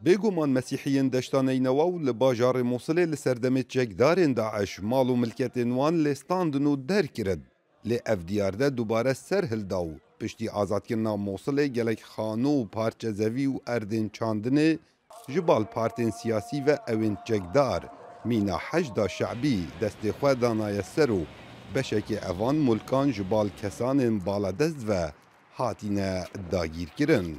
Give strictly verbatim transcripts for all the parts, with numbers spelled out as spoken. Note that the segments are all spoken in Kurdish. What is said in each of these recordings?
Bêguman Mesîhiyên deşta Neynewa û li bajarê Mûsilê li serdemê çekdarên DAIŞ mal û milketên wan lêstandin û derkirin. Lê ev diyarde dubare ser hilda û piştî azadkirina Mûsilê gelek xano û parçe zevî û erdên çandinê ji bal partên siyasî ve ewên çekdar, mîna Heşda Şe'bî, destê xwe danaye ser û beşekê evan mulkan ji bal kesanên baladest ve hatine dagîrkirin.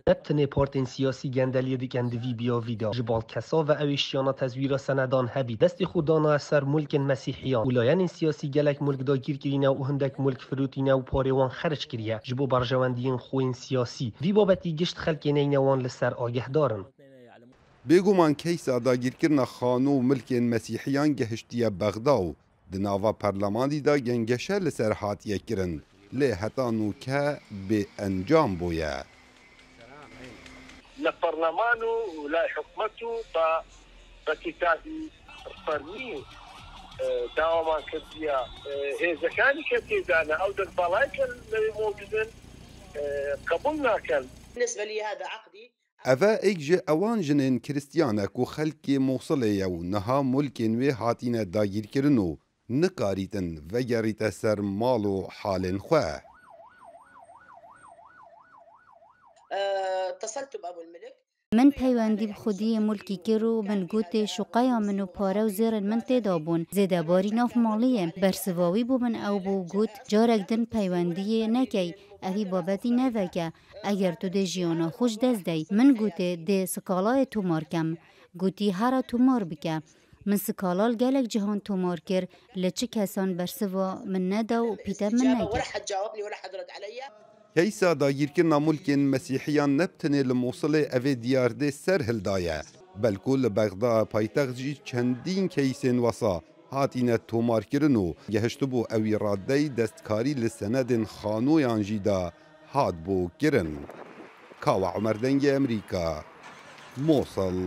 Ne bi tenê partên siyasî gendeliyê dikin di vî biyavî de. Ji bal kesa ve ew ê şiyana tezwîra senedan hebî, destê xwe dana ser mulkên mesîhiyan û layenên siyasî gelek mulk dagîr kirîne û hindek mulk firotîne û parê wan xerc kiriye ji bo berjewendiyên xwe yên siyasî. Vî babetî gişt xelkê Neynewan li ser agehdar in. Bêguman keysa dagîrkirina xano û milkên mesîhiyan gehiştiye Bexda û di nava perlemanî de gengeşe li ser hatiye kirin, lê heta nûke bê encam bûye. لە پەڕلەمان و لای حکومەت و بە بە کیتابی فەرمی داوامان کردیە هێزەکانی کە تێدانە ئەو دەست باڵای کە لەوێ مۆجودن قبول ناکەن. بالنسبة لي هذا عقدي. Eve êk ji ewan jinên Kristiyan e ku xelkê Mûsilê ye û niha mulkên wê hatine dagîrkirin û nikarîtin vegerîte ser mal û halên xwe. اتصلت بأبو الملك. Min peywendî bi xwediyê mulkî kir û min gotê, şuqeya min û pare û zêrên min tê de bûn. Zêdebarî nav malê ye. Bersiva wî bo min ew bû, got, carek din peywendiyê nekey, evî babetî ne veke. Eger tu dê jiyana xwe ji dest dey. Min gotê, dê skalayê tomar kem. Gotî, hera tomar bike. Min skala li gelek cihan tomar kir, li çi kesan bersiva min neda û pîte min nekir. Keysa dagîrkirina mulkên mesîhiyan ne bi tenê li Mûsilê evê diyardê ser hildaye, belku li Bexda paytext jî çendîn keysên wesa hatine tomarkirin û gehiştibû ewî radeyî destkarî li senedên xanoyan jî de hatbû kirin. Kawa Umer Dengê Emerîka, Mosil.